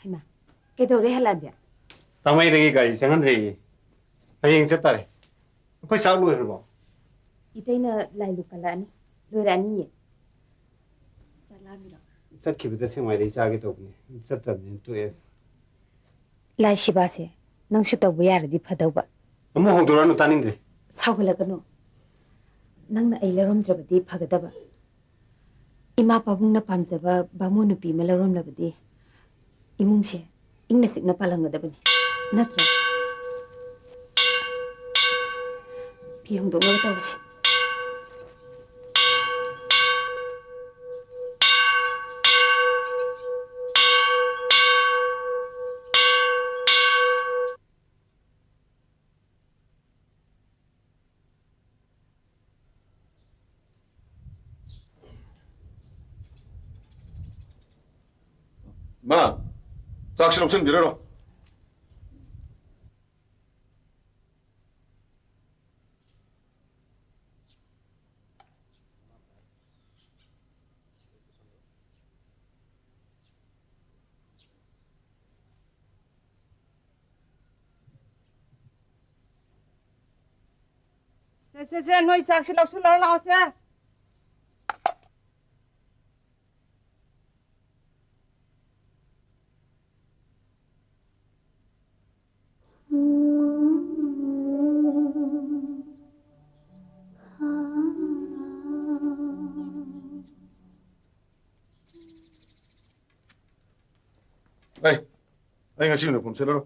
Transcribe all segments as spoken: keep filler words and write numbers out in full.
ꯍꯩꯃꯥ, ꯀꯩꯗꯧꯔꯦ ꯍꯂꯥꯟꯗꯤ? ꯇꯥꯃꯩꯗꯒꯤ ꯒꯥꯔꯤ ꯆꯪꯍꯟꯗ꯭ꯔꯦꯌꯦ꯫ ꯍꯌꯦꯡ ꯆꯠꯇꯥꯔꯦ꯫ ꯑꯩꯈꯣꯏ ꯆꯥꯛ ꯂꯣꯏꯈ꯭ꯔꯕꯣ? ꯏꯇꯩꯅ ꯂꯥꯏ ꯂꯨ ꯀꯠꯂꯛꯑꯅꯤ꯫ ꯂꯣꯏꯔꯛꯑꯅꯤꯌꯦ꯫ ꯆꯥꯛ ꯂꯥꯝꯃꯤꯔꯣ? ꯆꯠꯈꯤꯕꯗ ꯁꯦꯛꯃꯥꯏꯗꯩ ꯆꯥꯒꯦ ꯇꯧꯕꯅꯦ꯫ ꯆꯠꯇꯕꯅꯤꯅ ꯇꯣꯛꯑꯦ꯫ ꯂꯥꯏ ꯁꯦꯕꯥꯁꯦ ꯅꯪꯁꯨ ꯇꯧꯕ ꯌꯥꯔꯗꯤ ꯐꯗꯧꯕ꯫ ꯑꯃꯨꯛ ꯍꯧꯗꯣꯔꯛꯑꯅꯨ, ꯇꯥꯅꯤꯡꯗ꯭ꯔꯦ꯫ ꯁꯥꯎꯒꯠꯂꯛꯀꯅꯨ꯫ ꯅꯪꯅ ꯑꯩ ꯂꯧꯔꯝꯗ꯭ꯔꯕꯗꯤ ꯐꯒꯗꯕ꯫ ꯏꯃꯥ ꯄꯥꯕꯨꯡꯅ ꯄꯥꯝꯖꯕ ꯕꯥꯃꯣꯟ ꯅꯨꯄꯤ ꯑꯃ ꯂꯧꯔꯝꯂꯕꯗꯤ ꯏꯃꯨꯡꯁꯦ ꯏꯪꯅ ꯆꯤꯛꯅ ꯄꯥꯜꯂꯝꯒꯗꯕꯅꯤ, ꯅꯠꯇ꯭ꯔꯣ? ꯐꯤ ꯍꯣꯡꯗꯣꯛꯅꯕ ꯇꯧꯔꯁꯤ꯫ ꯃꯥ, ꯆꯥꯛꯁꯤ ꯂꯧꯁꯤꯟꯕꯤꯔꯔꯣ꯫ ꯁꯦ, ꯁꯦ, ꯁꯦ, ꯅꯣꯏ ꯆꯥꯛꯁꯤ ꯂꯧꯁꯤꯜꯂꯣ, ꯂꯥꯛꯑꯣꯁꯦ꯫ ꯑꯩ, ꯑꯩ ꯉꯁꯤ ꯌꯨꯅꯤꯐꯣꯔꯝ ꯁꯦꯠꯂꯔꯣꯏ꯫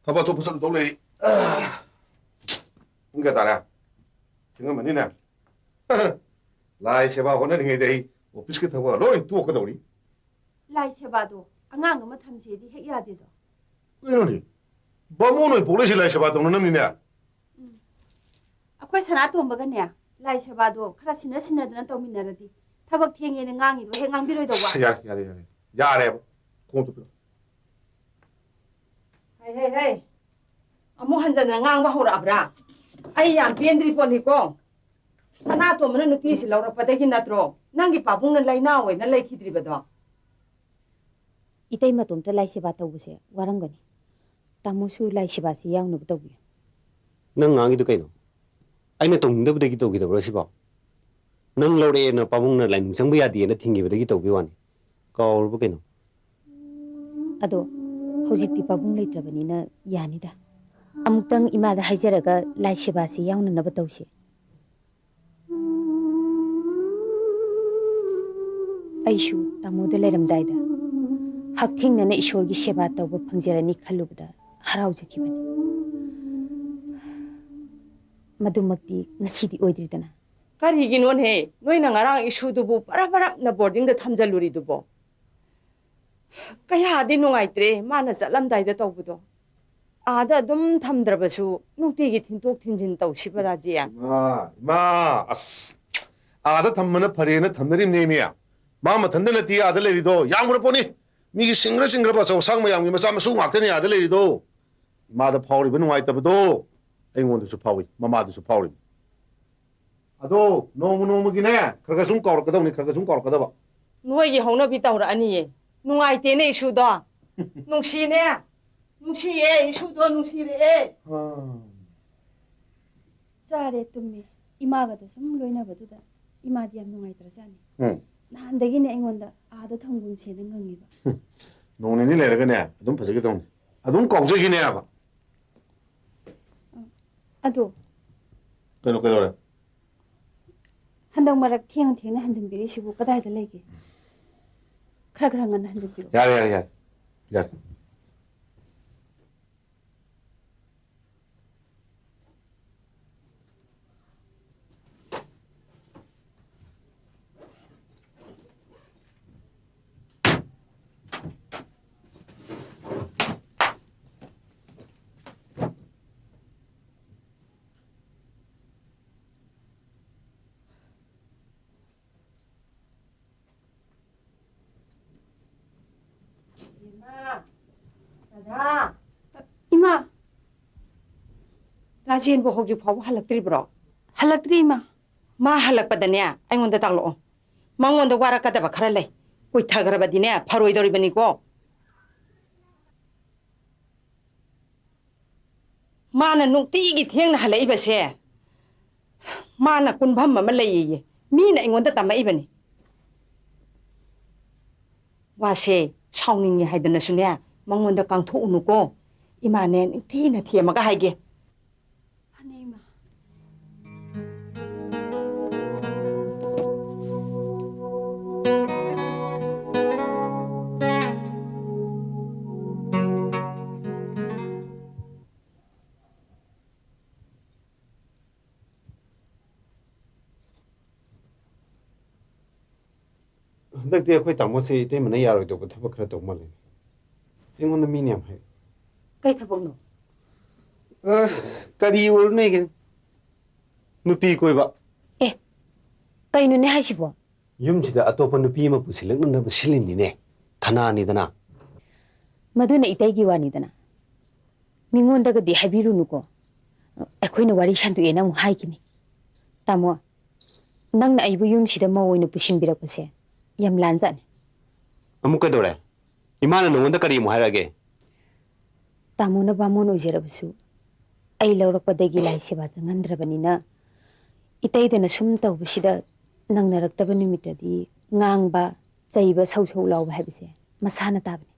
ꯊꯕꯛ ꯑꯇꯣꯞꯄ ꯆꯠꯂꯨꯗꯧ ꯂꯩ꯫ ꯄꯨꯡ ꯀꯌꯥ ꯇꯥꯔꯦ? ꯊꯦꯡꯉꯝꯃꯅꯤꯅꯦ꯫ ꯂꯥꯏ ꯁꯦꯕꯥ ꯍꯣꯠꯅꯔꯤꯉꯩꯗ ꯑꯩ ꯑꯣꯐꯤꯁꯀꯤ ꯊꯕꯛ ꯂꯣꯏ ꯇꯣꯛꯀꯗꯧꯔꯤ꯫ ꯂꯥꯏ ꯁꯦꯕꯥꯗꯣ ꯑꯉꯥꯡ ꯑꯃ ꯊꯝꯁꯦꯗꯤ ꯍꯦꯛ ꯌꯥꯗꯦꯗꯣ꯫ ꯀꯩꯅꯣꯅꯦ? ꯕꯥꯃꯣꯟ ꯑꯣꯏ ꯄꯣꯛꯂꯛꯏꯁꯦ ꯂꯥꯏ ꯁꯦꯕꯥ ꯇꯧꯅꯅꯕꯅꯤꯅꯦ꯫ ꯎꯝ꯫ ꯑꯩꯈꯣꯏ ꯁꯅꯥꯇꯣꯝꯕꯒꯅꯦ, ꯂꯥꯏ ꯁꯦꯕꯥꯗꯣ ꯈꯔ ꯁꯤꯟꯅ ꯁꯤꯟꯅꯗꯅ ꯇꯧꯃꯤꯟꯅꯔꯗꯤ, ꯊꯕꯛ ꯊꯦꯡꯉꯦꯅ ꯉꯥꯡꯉꯤꯗꯣ ꯍꯦꯛ ꯉꯥꯡꯕꯤꯔꯣꯏꯗꯧꯕ꯫ ꯑꯁ, ꯌꯥꯔꯦ, ꯌꯥꯔꯦ, ꯌꯥꯔꯦ꯫ ꯌꯥꯔꯦꯕ꯫ ꯈꯣꯡ ꯇꯨꯞꯄꯤꯔꯣ꯫ ꯍꯩ, ꯍꯩ, ꯍꯩ꯫ ꯑꯃꯨꯛ ꯍꯟꯖꯟꯅ ꯉꯥꯡꯕ ꯍꯧꯔꯛꯑꯕ꯭ꯔꯥ? ꯑꯩ ꯌꯥꯝ ꯄꯦꯟꯗ꯭ꯔꯤ ꯄꯣꯠꯅꯤꯀꯣ꯫ ꯁꯅꯥꯇꯣꯝꯕꯅ ꯅꯨꯄꯤꯁꯤ ꯂꯧꯔꯛꯄꯗꯒꯤ ꯅꯠꯇ꯭ꯔꯣ ꯅꯪꯒꯤ ꯄꯥꯕꯨꯡꯅ ꯂꯩꯅꯥ ꯑꯣꯏꯅ ꯂꯩꯈꯤꯗ꯭ꯔꯤꯕꯗꯣ? ꯏꯇꯩ ꯃꯇꯣꯝꯇ ꯂꯥꯏ ꯁꯦꯕꯥ ꯇꯧꯕꯁꯦ ꯋꯥꯔꯝꯒꯅꯤ꯫ ꯇꯥꯃꯣꯁꯨ ꯂꯥꯏ ꯁꯦꯕꯥꯁꯤ ꯌꯥꯎꯅꯕ ꯇꯧꯕꯤꯌꯨ꯫ ꯅꯪ ꯉꯥꯡꯉꯤꯗꯣ ꯀꯩꯅꯣ? ꯑꯩꯅ ꯇꯧꯅꯤꯡꯗꯕꯗꯒꯤ ꯇꯧꯈꯤꯗꯕ꯭ꯔꯣ ꯁꯤꯕꯣ? ꯅꯪ ꯂꯧꯔꯛꯑꯦꯅ ꯄꯥꯕꯨꯡꯅ ꯂꯥꯏꯅꯤꯡ ꯆꯪꯕ ꯌꯥꯗꯦꯅ ꯊꯤꯡꯈꯤꯕꯗꯒꯤ ꯇꯧꯕꯤ ꯋꯥꯅꯤ꯫ ꯀꯥꯎꯔꯕ ꯀꯩꯅꯣ? ꯑꯗꯣ ꯍꯧꯖꯤꯛꯇꯤ ꯄꯥꯕꯨꯡ ꯂꯩꯇ꯭ꯔꯕꯅꯤꯅ ꯌꯥꯅꯤꯗ꯫ ꯑꯃꯨꯛꯇꯪ ꯏꯃꯥꯗ ꯍꯥꯏꯖꯔꯒ ꯂꯥꯏ ꯁꯦꯕꯥꯁꯤ ꯌꯥꯎꯅꯅꯕ ꯇꯧꯁꯤ꯫ ꯑꯩꯁꯨ ꯇꯥꯃꯣꯗ ꯂꯩꯔꯝꯗꯥꯏꯗ ꯍꯛꯊꯦꯡꯅꯅ ꯏꯁꯣꯔꯒꯤ ꯁꯦꯕꯥ ꯇꯧꯕ ꯐꯪꯖꯔꯅꯤ ꯈꯜꯂꯨꯕꯗ ꯍꯔꯥꯎꯖꯈꯤꯕꯅꯤ꯫ ꯃꯗꯨꯃꯛꯇꯤ ꯉꯁꯤꯗꯤ ꯑꯣꯏꯗ꯭ꯔꯤꯗꯅ꯫ ꯀꯔꯤꯒꯤꯅꯣꯅꯦꯍꯦ? ꯅꯣꯏꯅ ꯉꯔꯥꯡ ꯏꯁꯨꯗꯨꯕꯨ ꯄꯔꯞ ꯄꯔꯞꯅ ꯕꯣꯔꯗꯤꯡꯗ ꯊꯝꯖꯜꯂꯨꯔꯤꯗꯨꯕꯣ? ꯀꯌꯥꯗꯤ ꯅꯨꯡꯉꯥꯏꯇ꯭ꯔꯦ ꯃꯥꯅ ꯆꯠꯂꯝꯗꯥꯏꯗ ꯇꯧꯕꯗꯣ꯫ ꯑꯥꯗ ꯑꯗꯨꯝ ꯊꯝꯗ꯭ꯔꯕꯁꯨ ꯅꯨꯡꯇꯤꯒꯤ ꯊꯤꯟꯗꯣꯛ ꯊꯤꯟꯖꯤꯟ ꯇꯧꯁꯤꯕ, ꯔꯥꯖꯦ? ꯏꯃꯥ, ꯏꯃꯥ, ꯑꯁ, ꯑꯥꯗ ꯊꯝꯕꯅ ꯐꯔꯦꯅ ꯊꯝꯅꯔꯤꯕꯅꯦꯃꯤ꯫ ꯃꯥ ꯃꯊꯟꯇ ꯅꯠꯇꯦ ꯑꯥꯗ ꯂꯩꯔꯤꯗꯣ, ꯌꯥꯝꯈ꯭ꯔ ꯄꯣꯠꯅꯤ꯫ ꯃꯤꯒꯤ ꯁꯤꯡꯈ꯭ꯔ ꯁꯤꯡꯈ꯭ꯔꯕ ꯑꯆꯧ ꯑꯁꯥꯡ ꯃꯌꯥꯝꯒꯤ ꯃꯆꯥ ꯃꯁꯨ ꯉꯥꯛꯇꯅꯤ ꯑꯥꯗ ꯂꯩꯔꯤꯗꯣ꯫ ꯏꯃꯥꯗ ꯐꯥꯎꯔꯤꯕ ꯅꯨꯡꯉꯥꯏꯇꯕꯗꯣ ꯑꯩꯉꯣꯟꯗꯁꯨ ꯐꯥꯎꯏ, ꯃꯃꯥꯗꯁꯨ ꯐꯥꯎꯔꯤꯕꯅꯤ꯫ ꯑꯗꯣ ꯅꯣꯡꯃ ꯅꯣꯡꯃꯒꯤꯅꯦ ꯈꯔ ꯈꯔ ꯁꯨꯝ ꯀꯥꯎꯔꯛꯀꯗꯕꯅꯤ, ꯈꯔ ꯈꯔ ꯁꯨꯝ ꯀꯥꯎꯔꯛꯀꯗꯕ꯫ ꯅꯣꯏꯒꯤ ꯍꯧꯅꯕꯤ ꯇꯧꯔꯛꯑꯅꯤꯌꯦ꯫ ꯅꯨꯡꯉꯥꯏꯇꯦꯅꯦ ꯏꯁꯨꯗꯣ꯫ ꯅꯨꯡꯁꯤꯅꯦ꯫ ꯅꯨꯡꯁꯤꯌꯦ ꯏꯁꯨꯗꯣ, ꯅꯨꯡꯁꯤꯔꯛꯑꯦ꯫ ꯑꯥ꯫ ꯆꯥꯔꯦ ꯇꯨꯝꯃꯦ꯫ ꯏꯃꯥꯒꯗ ꯁꯨꯝ ꯂꯣꯏꯅꯕꯗꯨꯗ ꯏꯃꯥꯗꯤ ꯌꯥꯝ ꯅꯨꯡꯉꯥꯏꯇ꯭ꯔꯖꯥꯠꯅꯤ꯫ ꯎꯝ꯫ ꯅꯍꯥꯟꯗꯒꯤꯅꯦ ꯑꯩꯉꯣꯟꯗ ꯑꯥꯗ ꯊꯝꯒꯨꯝꯁꯦꯅ ꯉꯪꯉꯤꯕ꯫ ꯅꯣꯡ ꯅꯤꯅꯤ ꯂꯩꯔꯒꯅꯦ ꯑꯗꯨꯝ ꯐꯖꯈꯤꯗꯧꯅꯤ꯫ ꯑꯗꯨꯝ ꯀꯥꯎꯖꯈꯤꯅꯦꯕ꯫ ꯑꯗꯣ ꯀꯩꯅꯣ, ꯀꯩꯗꯧꯔꯦ? ꯍꯟꯗꯛ ꯃꯔꯛ ꯊꯦꯡꯅ ꯊꯦꯡꯅ ꯍꯟꯖꯤꯟꯕꯤꯔꯛꯏꯁꯤꯕꯨ ꯀꯗꯥꯏꯗ ꯂꯩꯒꯦ? ꯈꯔ ꯈꯔ ꯉꯟꯅ ꯍꯟꯖꯤꯟꯕꯤꯔꯛꯑꯣ꯫ ꯌꯥꯔꯦ, ꯌꯥꯔꯦ, ꯌꯥꯔꯦ, ꯌꯥꯔꯦ꯫ ꯏꯃꯥ! ꯔꯥꯙꯥ! ꯏꯃꯥ! ꯔꯥꯖꯦꯟꯕꯨ ꯍꯧꯖꯤꯛ ꯐꯥꯎꯕ ꯍꯜꯂꯛꯇ꯭ꯔꯤꯕ꯭ꯔꯣ? ꯍꯜꯂꯛꯇ꯭ꯔꯤ, ꯏꯃꯥ꯫ ꯃꯥ ꯍꯜꯂꯛꯄꯗꯅꯦ, ꯑꯩꯉꯣꯟꯗ ꯇꯥꯛꯂꯛꯑꯣ꯫ ꯃꯉꯣꯟꯗ ꯋꯥꯔꯛꯀꯗꯕ ꯈꯔ ꯂꯩ꯫ ꯀꯨꯏꯊꯈ꯭ꯔꯕꯗꯤꯅꯦ, ꯐꯔꯣꯏꯗꯧꯔꯤꯕꯅꯤꯀꯣ꯫ ꯃꯥꯅ ꯅꯨꯡꯇꯤꯒꯤ ꯊꯦꯡꯅ ꯍꯜꯂꯛꯏꯕꯁꯦ, ꯃꯥꯅ ꯀꯨꯟꯐꯝ ꯑꯃ ꯂꯩꯌꯦꯌꯦ꯫ ꯃꯤꯅ ꯑꯩꯉꯣꯟꯗ ꯇꯝꯃꯛꯏꯕꯅꯤ꯫ ꯋꯥꯁꯦ ꯁꯥꯎꯅꯤꯡꯉꯦ ꯍꯥꯏꯗꯅꯁꯨꯅꯦ, ꯃꯉꯣꯟꯗ ꯀꯥꯡꯊꯣꯛꯎꯅꯨꯀꯣ꯫ ꯏꯃꯥꯅꯦ ꯅꯤꯡꯊꯤꯅ ꯊꯦꯝꯃꯒ ꯍꯥꯏꯒꯦ꯫ ꯐꯅꯤ, ꯏꯃꯥ꯫ ꯍꯟꯗꯛꯇꯤ ꯑꯩꯈꯣꯏ ꯇꯥꯃꯣꯁꯦ ꯏꯇꯩꯃꯅ ꯌꯥꯔꯣꯏꯗꯧꯕ ꯊꯕꯛ ꯈꯔ ꯇꯧ ꯃꯥꯜꯂꯦ꯫ ꯑꯩꯉꯣꯟꯗ ꯃꯤꯅ ꯌꯥꯝ ꯍꯥꯏ꯫ ꯀꯩ ꯊꯕꯛꯅꯣ? ꯑ, ꯀꯔꯤ ꯑꯣꯏꯔꯨꯅꯦꯒꯦ? ꯅꯨꯄꯤ ꯀꯣꯏꯕ꯫ ꯑꯦ, ꯀꯩꯅꯣꯅꯦ ꯍꯥꯏꯁꯤꯕꯣ? ꯌꯨꯝꯁꯤꯗ ꯑꯇꯣꯞꯄ ꯅꯨꯄꯤ ꯑꯃ ꯄꯨꯁꯤꯜꯂꯛꯅꯅꯕ ꯁꯤꯜꯂꯤꯅꯤꯅꯦ꯫ ꯊꯅꯥꯅꯤꯗꯅ꯫ ꯃꯗꯨꯅ ꯏꯇꯩꯒꯤ ꯋꯥꯅꯤꯗꯅ꯫ ꯃꯤꯉꯣꯟꯗꯒꯗꯤ ꯍꯥꯏꯕꯤꯔꯨꯅꯨꯀꯣ꯫ ꯑꯩꯈꯣꯏꯅ ꯋꯥꯔꯤ ꯁꯟꯗꯣꯛꯑꯦꯅ ꯑꯃꯨꯛ ꯍꯥꯏꯈꯤꯅꯤ꯫ ꯇꯥꯃꯣ, ꯅꯪꯅ ꯑꯩꯕꯨ ꯌꯨꯝꯁꯤꯗ ꯃꯧ ꯑꯣꯏꯅ ꯄꯨꯁꯤꯟꯕꯤꯔꯛꯄꯁꯦ ꯌꯥꯝ ꯂꯥꯟꯖꯥꯠꯅꯤ꯫ ꯑꯃꯨꯛ ꯀꯩꯗꯧꯔꯦ? ꯏꯃꯥꯅ ꯅꯉꯣꯟꯗ ꯀꯔꯤ ꯑꯃꯨꯛ ꯍꯥꯏꯔꯛꯑꯒꯦ? ꯇꯥꯃꯣꯅ ꯕꯥꯃꯣꯟ ꯑꯣꯏꯖꯔꯕꯁꯨ, ꯑꯩ ꯂꯧꯔꯛꯄꯗꯒꯤ ꯂꯥꯏ ꯁꯦꯕꯥ ꯆꯪꯍꯟꯗ꯭ꯔꯕꯅꯤꯅ, ꯏꯇꯩꯗꯅ ꯁꯨꯝ ꯇꯧꯕꯁꯤꯗ ꯅꯪꯅꯔꯛꯇꯕ ꯅꯨꯃꯤꯠꯇꯗꯤ ꯉꯥꯡꯕ, ꯆꯩꯕ, ꯁꯧ ꯁꯧ ꯂꯥꯎꯕ ꯍꯥꯏꯕꯁꯦ ꯃꯁꯥꯅ ꯇꯥꯕꯅꯤ꯫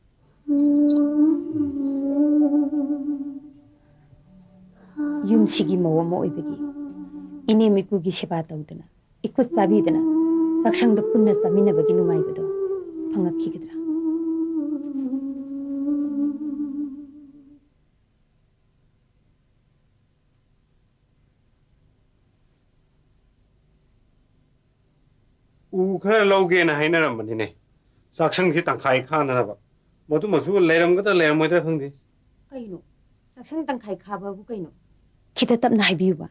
ꯌꯨꯝꯁꯤꯒꯤ ꯃꯧ ꯑꯃ ꯑꯣꯏꯕꯒꯤ ꯏꯅꯦꯝ ꯏꯀꯨꯒꯤ ꯁꯦꯕꯥ ꯇꯧꯗꯅ, ꯏꯀꯨꯠ ꯆꯥꯕꯤꯗꯅ, ꯆꯥꯛꯁꯪꯗ ꯄꯨꯟꯅ ꯆꯥꯃꯤꯟꯅꯕꯒꯤ ꯅꯨꯡꯉꯥꯏꯕꯗꯣ ꯐꯪꯉꯛꯈꯤꯒꯗ꯭ꯔꯥ? ꯎ ꯈꯔ ꯂꯧꯒꯦꯅ ꯍꯥꯏꯅꯔꯝꯕꯅꯤꯅꯦ, ꯆꯥꯛꯁꯪꯁꯤ ꯇꯪꯈꯥꯏ ꯈꯥꯅꯅꯕ꯫ ꯃꯗꯨꯃꯁꯨ ꯂꯩꯔꯝꯒꯗ꯭ꯔꯥ ꯂꯩꯔꯝꯃꯣꯏꯗ꯭ꯔꯥ ꯈꯪꯗꯦ꯫ ꯀꯩꯅꯣ? ꯆꯥꯛꯁꯪ ꯇꯪꯈꯥꯏ ꯈꯥꯕꯕꯨ ꯀꯩꯅꯣ? ꯈꯤꯇ ꯇꯞꯅ ꯍꯥꯏꯕꯤꯌꯨꯕ꯫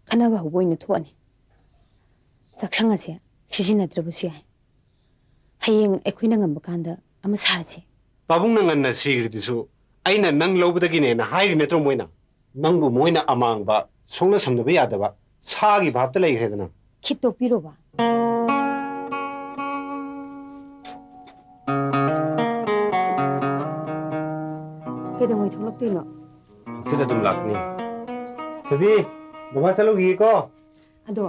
ꯈꯠꯅꯕ ꯍꯧꯕ ꯑꯣꯏꯅ ꯊꯣꯛꯑꯅꯤ꯫ ꯆꯥꯛꯁꯪ ꯑꯁꯦ ꯁꯤꯖꯤꯟꯅꯗ꯭ꯔꯕꯁꯨ ꯌꯥꯏ꯫ ꯍꯌꯦꯡ ꯑꯩꯈꯣꯏꯅ ꯉꯝꯕ ꯀꯥꯟꯗ ꯑꯃ ꯁꯥꯔꯁꯦ꯫ ꯄꯥꯕꯨꯡꯅ ꯉꯟꯅ ꯁꯤꯈ꯭ꯔꯤꯗꯨꯁꯨ ꯑꯩꯅ ꯅꯪ ꯂꯧꯕꯗꯒꯤꯅꯦꯅ ꯍꯥꯏꯔꯤ ꯅꯠꯇ꯭ꯔꯣ ꯃꯣꯏꯅ? ꯅꯪꯕꯨ ꯃꯣꯏꯅ ꯑꯃꯥꯡꯕ, ꯁꯣꯛꯅ ꯁꯝꯅꯕ ꯌꯥꯗꯕ ꯁꯥꯒꯤ ꯚꯥꯞꯇ ꯂꯩꯈ꯭ꯔꯦꯗꯅ꯫ ꯈꯤꯠꯇꯣꯛꯄꯤꯔꯣꯕ꯫ ꯀꯩꯗꯧꯉꯩ ꯊꯣꯛꯂꯛꯇꯣꯏꯅꯣ? ꯁꯤꯗ ꯑꯗꯨꯝ ꯂꯥꯛꯀꯅꯤ꯫ ꯊꯣꯏꯕꯤ, ꯕꯕꯥ ꯆꯠꯂꯨꯈꯤꯒꯦꯀꯣ꯫ ꯑꯗꯣ,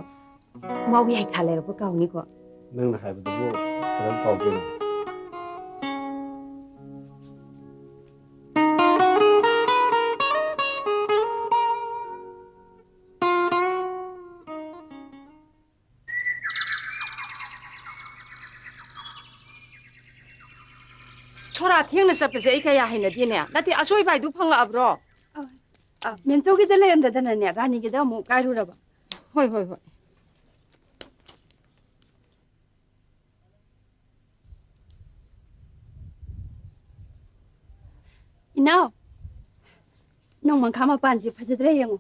ꯃꯥꯎꯒꯤ ꯍꯩꯈꯥ ꯂꯩꯔꯛꯄ ꯀꯥꯎꯅꯤꯀꯣ꯫ ꯅꯪꯅ ꯍꯥꯏꯕꯗꯨꯕꯨ ꯀꯔꯝ ꯀꯥꯎꯗꯣꯏꯅꯣ? ꯁꯣꯔꯥ ꯊꯦꯡꯅ ꯆꯠꯄꯁꯦ ꯑꯩ ꯀꯌꯥ ꯍꯩꯅꯗꯦꯅꯦ꯫ ꯅꯠꯇꯦ, ꯑꯆꯣꯏꯕ ꯍꯥꯏꯗꯨ ꯐꯪꯂꯛꯑꯕ꯭ꯔꯣ? ꯑ, ꯑ, ꯃꯦꯝꯆꯧꯒꯤꯗ ꯂꯩꯔꯝꯗꯗꯅꯅꯦ, ꯔꯥꯅꯤꯒꯤꯗ ꯑꯃꯨꯛ ꯀꯥꯏꯔꯨꯔꯕ꯫ ꯍꯣꯏ, ꯍꯣꯏ, ꯍꯣꯏ꯫ ꯏꯅꯥꯎ, ꯅꯣꯡꯃꯪꯈꯥ ꯃꯄꯥꯟꯁꯦ ꯐꯖꯗ꯭ꯔꯥ ꯌꯦꯡꯉꯨ꯫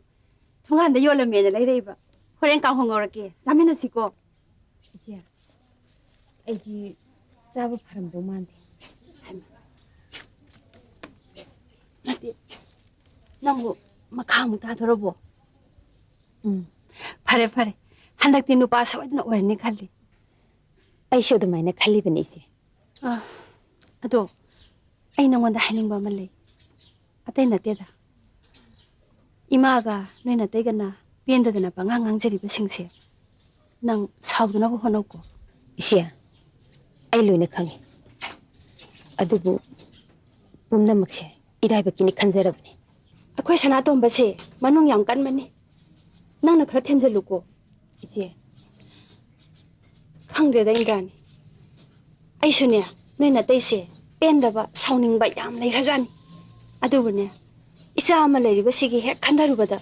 ꯊꯣꯡꯒꯥꯟꯗ ꯌꯣꯜꯂꯝꯃꯦꯅ ꯂꯩꯔꯛꯏꯕ꯫ ꯍꯣꯔꯦꯟ ꯀꯥꯡꯍꯧ ꯉꯧꯔꯛꯀꯦ, ꯆꯥꯃꯤꯟꯅꯁꯤꯀꯣ꯫ ꯏꯆꯦ, ꯑꯩꯗꯤ ꯆꯥꯕ ꯐꯔꯝꯗꯧ ꯃꯥꯟꯗꯦ꯫ ꯍꯩꯃꯥ꯫ ꯅꯠꯇꯦ, ꯅꯪꯕꯨ ꯃꯈꯥ ꯑꯃꯨꯛ ꯇꯥꯗꯣꯔꯕꯣ? ꯎꯝ꯫ ꯐꯔꯦ, ꯐꯔꯦ꯫ ꯍꯟꯗꯛꯇꯤ ꯅꯨꯄꯥ ꯁꯣꯏꯗꯅ ꯑꯣꯏꯔꯅꯤ ꯈꯜꯂꯤ꯫ ꯑꯩꯁꯨ ꯑꯗꯨꯃꯥꯏꯅ ꯈꯜꯂꯤꯕꯅꯤ, ꯏꯆꯦ꯫ ꯑ, ꯑꯗꯣ ꯑꯩ ꯅꯉꯣꯟꯗ ꯍꯥꯏꯅꯤꯡꯕ ꯑꯃ ꯂꯩ꯫ ꯑꯇꯩ ꯅꯠꯇꯦꯗ꯫ ꯏꯃꯥꯒ ꯅꯣꯏ ꯅꯇꯩꯒꯅ ꯄꯦꯟꯗꯗꯅ ꯄꯉꯥꯡ ꯉꯥꯡꯖꯔꯤꯕꯁꯤꯡꯁꯦ ꯅꯪ ꯁꯥꯎꯗꯅꯕ ꯍꯣꯠꯅꯧꯀꯣ꯫ ꯏꯆꯦ, ꯑꯩ ꯂꯣꯏꯅ ꯈꯪꯉꯤ꯫ ꯑꯗꯨꯕꯨ ꯄꯨꯝꯅꯃꯛꯁꯦ ꯏꯔꯥꯏꯕꯛꯀꯤꯅꯤ ꯈꯟꯖꯔꯕꯅꯤ꯫ ꯑꯩꯈꯣꯏ ꯁꯅꯥꯇꯣꯝꯕꯁꯦ ꯃꯅꯨꯡ ꯌꯥꯝ ꯀꯟꯕꯅꯤ꯫ ꯅꯪꯅ ꯈꯔ ꯊꯦꯝꯖꯤꯜꯂꯨꯀꯣ꯫ ꯏꯆꯦ꯫ ꯈꯪꯗ꯭ꯔꯦꯗ ꯏꯟꯗ꯭ꯔꯥꯅꯤ꯫ ꯑꯩꯁꯨꯅꯦ, ꯅꯣꯏ ꯅꯇꯩꯁꯦ ꯄꯦꯟꯗꯕ, ꯁꯥꯎꯅꯤꯡꯕ ꯌꯥꯝ ꯂꯩꯈ꯭ꯔꯖꯥꯠꯅꯤ꯫ ꯑꯗꯨꯕꯨꯅꯦ, ꯏꯆꯥ ꯑꯃ ꯂꯩꯔꯤꯕꯁꯤꯒꯤ ꯍꯦꯛ ꯈꯟꯊꯔꯨꯕꯗ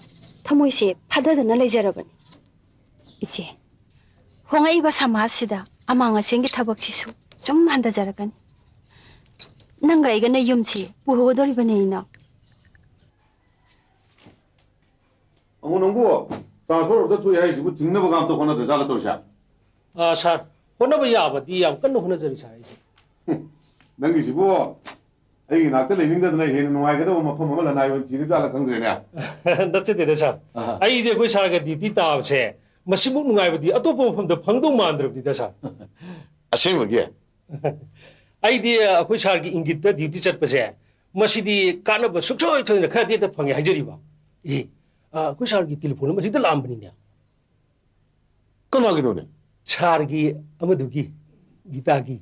ꯊꯃꯣꯏꯁꯦ ꯐꯥꯗꯗꯅ ꯂꯩꯖꯔꯕꯅꯤ꯫ ꯏꯆꯦ꯫ ꯍꯣꯡꯂꯛꯏꯕ ꯁꯃꯥꯖꯁꯤꯗ ꯑꯃꯥꯡ ꯑꯁꯦꯡꯒꯤ ꯊꯕꯛꯁꯤꯁꯨ ꯁꯨꯝ ꯍꯟꯊꯖꯔꯛꯀꯅꯤ꯫ ꯅꯪꯒ ꯑꯩꯒꯅ ꯌꯨꯝꯁꯤ ꯄꯨꯍꯧꯒꯗꯧꯔꯤꯕꯅꯦ, ꯏꯅꯥꯎ꯫ ꯑꯃꯨ ꯅꯪꯕꯨ transfer order ꯊꯣꯛꯑꯦ ꯍꯥꯏꯁꯤꯕꯨ ꯊꯤꯡꯅꯕꯒ ꯑꯝꯇ ꯍꯣꯠꯅꯗ꯭ꯔꯖꯥꯠꯂ ꯇꯧꯔꯤꯁꯦ? ꯑꯥ, ꯁꯥꯔ, ꯍꯣꯠꯅꯕ ꯌꯥꯕꯗꯤ ꯌꯥꯝ ꯀꯟꯅ ꯍꯣꯠꯅꯖꯔꯤ, ꯁꯥꯔ, ꯑꯩꯁꯦ꯫ ꯍꯨꯝ, ꯅꯪꯒꯤꯁꯤꯕꯨ ꯑꯩꯒꯤ ꯅꯥꯛꯇ ꯂꯩꯅꯤꯡꯗꯗꯅ ꯍꯦꯟꯅ ꯅꯨꯡꯉꯥꯏꯒꯗꯕ ꯃꯐꯝ ꯑꯃ ꯂꯅꯥꯏ ꯑꯣꯏꯅ ꯊꯤꯔꯤꯕ ꯖꯥꯠꯂ ꯈꯪꯗ꯭ꯔꯦꯅꯦ꯫ ꯅꯠꯆꯗꯦꯗ, ꯁꯥꯔ꯫ ꯑꯍꯥ꯫ ꯑꯩꯗꯤ ꯑꯩꯈꯣꯏ ꯁꯥꯔꯒ duty ꯇꯥꯕꯁꯦ ꯃꯁꯤꯃꯨꯛ ꯅꯨꯡꯉꯥꯏꯕꯗꯤ ꯑꯇꯣꯞꯄ ꯃꯐꯝꯗ ꯐꯪꯗꯧ ꯃꯥꯟꯗ꯭ꯔꯕꯅꯤꯗ, ꯁꯥꯔ꯫ ꯑꯁꯦꯡꯕꯒꯤ? ꯑꯩꯗꯤ ꯑꯩꯈꯣꯏ ꯁꯥꯔꯒꯤ ꯏꯪꯒꯤꯠꯇ duty ꯆꯠꯄꯁꯦ ꯃꯁꯤꯗꯤ ꯀꯥꯟꯅꯕ ꯁꯨꯡꯁꯣꯏ ꯊꯣꯏꯗꯅ ꯈꯔꯗꯤ ꯍꯦꯛꯇ ꯐꯪꯉꯦ ꯍꯥꯏꯖꯔꯤꯕ꯫ ꯑꯦ, ꯑ, ꯑꯩꯈꯣꯏ ꯁꯥꯔꯒꯤ ꯇꯦꯂꯤꯐꯣꯟ ꯑꯃ ꯍꯦꯛꯇ ꯂꯥꯛꯑꯝꯕꯅꯤꯅꯦ꯫ ꯀꯅꯥꯒꯤꯅꯣꯅꯦ? ꯁꯥꯔꯒꯤ ꯑꯃꯗꯨꯒꯤ, ꯒꯤꯇꯥꯒꯤ꯫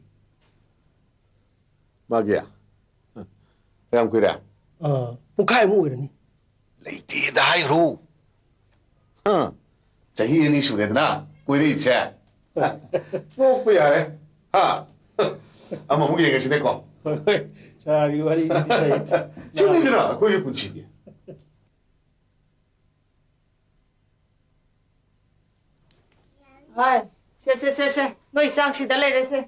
ꯃꯥꯒꯤ? ꯀꯌꯥꯝ ꯀꯨꯏꯔꯦ? ꯑ, ꯄꯨꯡꯈꯥꯏꯃꯨꯛ ꯑꯣꯏꯔꯅꯤ꯫ ꯂꯩꯇꯦꯗ ꯍꯥꯏꯈ꯭ꯔꯣ꯫ ꯍꯥ? ꯆꯍꯤ ꯑꯅꯤ ꯁꯨꯔꯦꯗꯅ ꯀꯣꯏꯔꯛꯏꯁꯦ꯫ ꯇꯣꯛꯄ ꯌꯥꯔꯦ꯫ ꯍꯥ? ꯑꯃꯃꯨꯛ ꯌꯦꯡꯉꯁꯤꯅꯦꯀꯣ꯫ ꯍꯣꯏ, ꯍꯣꯏ꯫ ꯁꯥꯔꯒꯤ ꯋꯥꯔꯤꯁꯤꯗꯤ ꯁꯥꯏ꯫ ꯁꯤꯅꯤꯗꯅ ꯑꯩꯈꯣꯏꯒꯤ ꯄꯨꯟꯁꯤꯗꯤ꯫ ꯍꯣꯏ, ꯁꯦ, ꯁꯦ, ꯁꯦ, ꯁꯦ꯫ ꯅꯣꯏ ꯆꯥꯛ ꯁꯤꯗ ꯂꯩꯔꯦꯁꯦ꯫